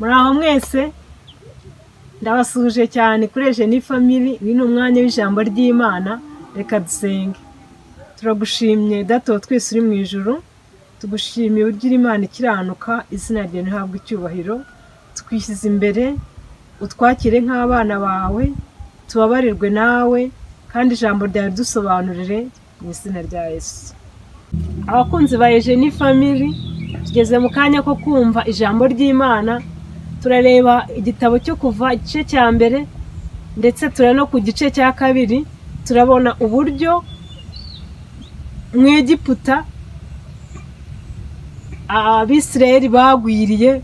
Muraho mwese, ndabasuhuje cyane kuri Eugenie Family. Uyu ni umwanya w'ijambo ry'Imana, reka dusenge. Turagushimye Data wa twese uri mu ijuru, tugushimiye uburyo uri Imana ikiranuka, izina ryawe rihabwe icyubahiro. Twishyize imbere, utwakire nk'abana bawe, tubabarirwe nawe, kandi ijambo ryawe ridusobanurire mu izina rya Yesu. Abakunzi ba Eugenie Family, tugeze mu kanya ko kumva ijambo ry'Imana. Turareba igitabo cyo Kuva igice cya mbere, ndetse tureba no ku gice cya kabiri. Turabona uburyo mu Egiputa Abisirayeli bagwiriye,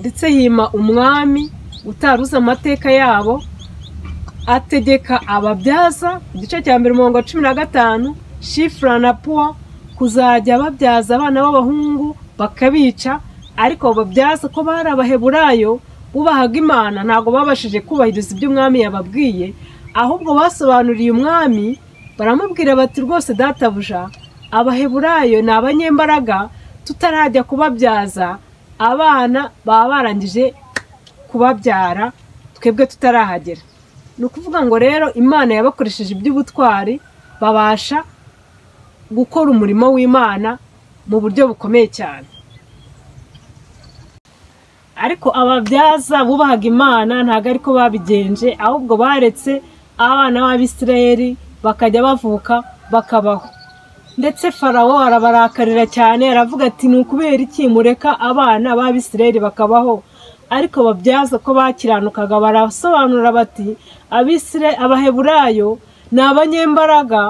ndetse hima umwami utaruzi amateka yabo, ategeka ababyaza. Igice cya mbere umurongo wa 15, Shifra na Puwa kuzajya babyaza abana b'abahungu bakabica. Ariko babyaza ko bari Abaheburayo bubahaga Imana, ntabwo babashije kubahiriza ibyo umwami yababwiye, ahubwo basobanuriye umwami baramubwira bati rwose databuja, Abaheburayo ni abanyembaraga, tutarajya kubabyaza abana baba barangije kubabyara twebwe tutarahagera. Ni ukuvuga ngo rero Imana yabakoresheje iby'ubutwari, babasha gukora umurimo w'Imana mu buryo bukomeye cyane. Ariko ababyaza bubahaga Imana ntabwo ariko babigenje, ahubwo baretse abana b'Abisirayeli bakajya bavuka bakabaho. Ndetse Farawo arabarakarira cyane, aravuga ati ni ukubera iki mureka abana b'Abisirayeli bakabaho? Ariko babyaza ko bakiranukaga barasobanura bati Abaheburayo ni abanyembaraga,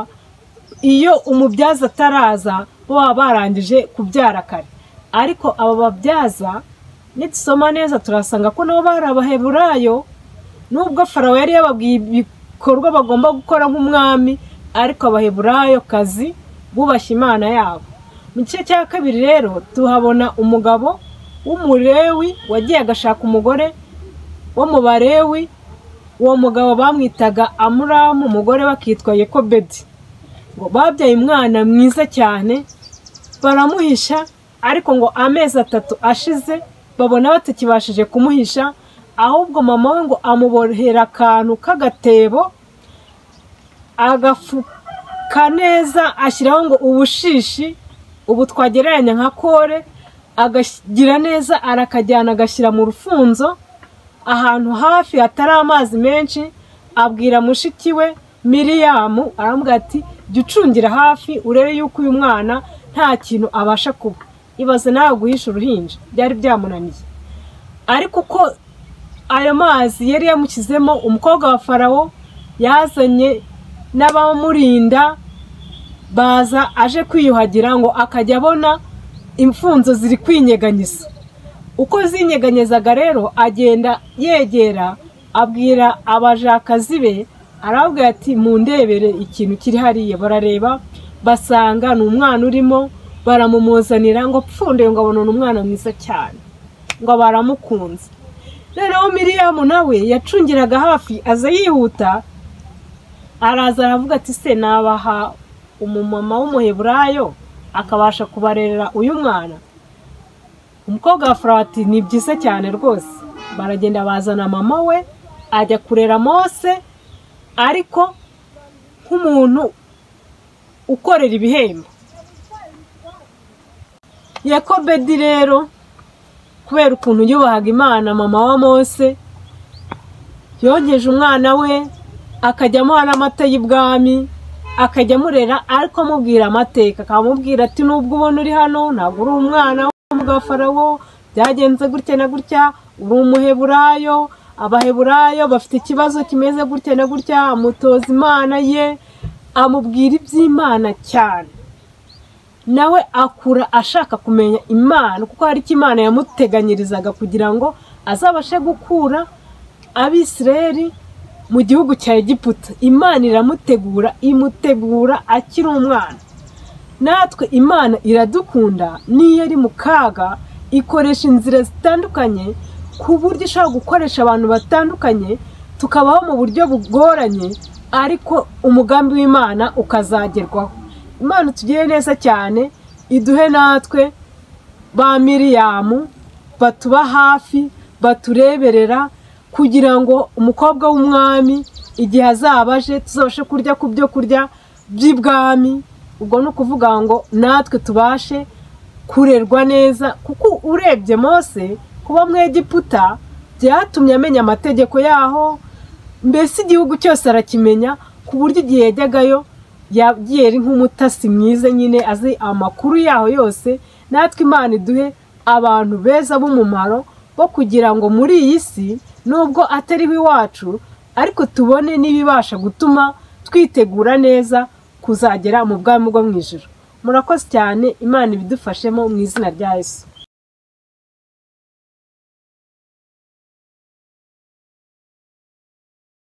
iyo umubyaza ataraza bo baba barangije kubyara kare. Ariko aba babyaza nidusoma neza turasanga ko nabo bari Abaheburayo, nubwo Farawo yari yababwiye ibikorwa bagomba gukora nk'umwami, ariko Abaheburayo kazi bubashye Imana yabo. Mu gice cya kabiri rero tuhabona umugabo w'Umulewi wagiye agashaka umugore wo mu Balewi. Uwo mugabo bamwitaga Amuramu, umugore bakitwa Yekobedi. Ngo babyaye umwana mwiza cyane, baramuhisha, ariko ngo amezi 3 ashize babona batakibashije kumuhisha, ahubwo mama we ngo amubohera akantu k'agatebo, agafuka neza, ashyiraho ngo ubushishi, ubu twagereranya nka kore, agagira neza arakajyana agashyira mu rufunzo ahantu hafi hatari amazi menshi. Abwira mushiki we Miriyamu, aramubwira ati jya ucungira hafi urebe yuko uyu mwana nta kintu abasha kuba. Ibaze nawe guhisha uruhinja, byari byamunaniye. Ariko uko ayo mazi yari yamushyizemo, umukobwa wa Farawo yazanye n'abamurinda baza aje kwiyuhagira, ngo akajya abona imfunzo ziri kwinyeganyiza. Uko zinyeganyezaga rero agenda yegera, abwira abajakazi be, arababwira ati mundebere ikintu kiri hariya. Barareba basanga ni umwana urimo, baramumuzanira ngo pfunde, ngo abona umwana mwiza cyane, ngo baramukunze. Noneho Miriyamu nawe yacungiraga hafi, aza yihuta, araza aravuga ati se nabaha umumama w'Umuheburayo akabasha kubarerera uyu mwana? Umukobwa wa Farawo ati ni byiza cyane rwose. Baragenda bazana mama we, ajya kurera Mose, ariko nk'umuntu ukorera ibihembo. Yakobedi rero kubera ukuntu yubahaga Imana, mama wa Mose yonkeje umwana we, akajya amuha n'amata y'ibwami, akajya amurera, ariko amubwira amateka, akamubwira ati nubwo ubona uri hano ntabwo uri umwana w'umugabo Farawo, byagenze gutya na gutya, uri Umuheburayo, Abaheburayo bafite ikibazo kimeze gutya na gutya. Amutoza Imana ye, amubwira iby'Imana cyane. Nawe akura ashaka kumenya Imana, kuko hari icyo Imana yamuteganyirizaga kugira ngo azabashe gukura Abisirayeli mu gihugu cya Egiputa. Imana iramutegura, imutegura akiri umwana. Natwe Imana iradukunda, niyo ari mu kaga ikoresha inzira zitandukanye, ku buryo ishobora gukoresha abantu batandukanye, tukabaho mu buryo bugoranye, ariko umugambi w'Imana ukazagerwaho. Imana itugirire neza cyane, iduhe natwe ba Miriyamu batuba hafi, batureberera, kugira ngo umukobwa w'umwami igihe azaba aje tuzabashe kurya ku byo kurya by'ibwami. Ubwo ni ukuvuga ngo natwe tubashe kurerwa neza, kuko urebye Mose kuba mu Egiputa byatumye amenya amategeko yaho, mbese igihugu cyose arakimenya, ku buryo igihe yajyagayo yagiye ari nk'umutasi mwiza nyine, azi amakuru yaho yose. Natwe Imana iduhe abantu beza b'umumaro bo kugira ngo muri iyi si nubwo atariho iwacu, ariko tubone n'ibibasha gutuma twitegura neza kuzagera mu bwami bwo mu ijuru. Murakoze cyane, Imana ibidufashemo mu izina rya Yesu.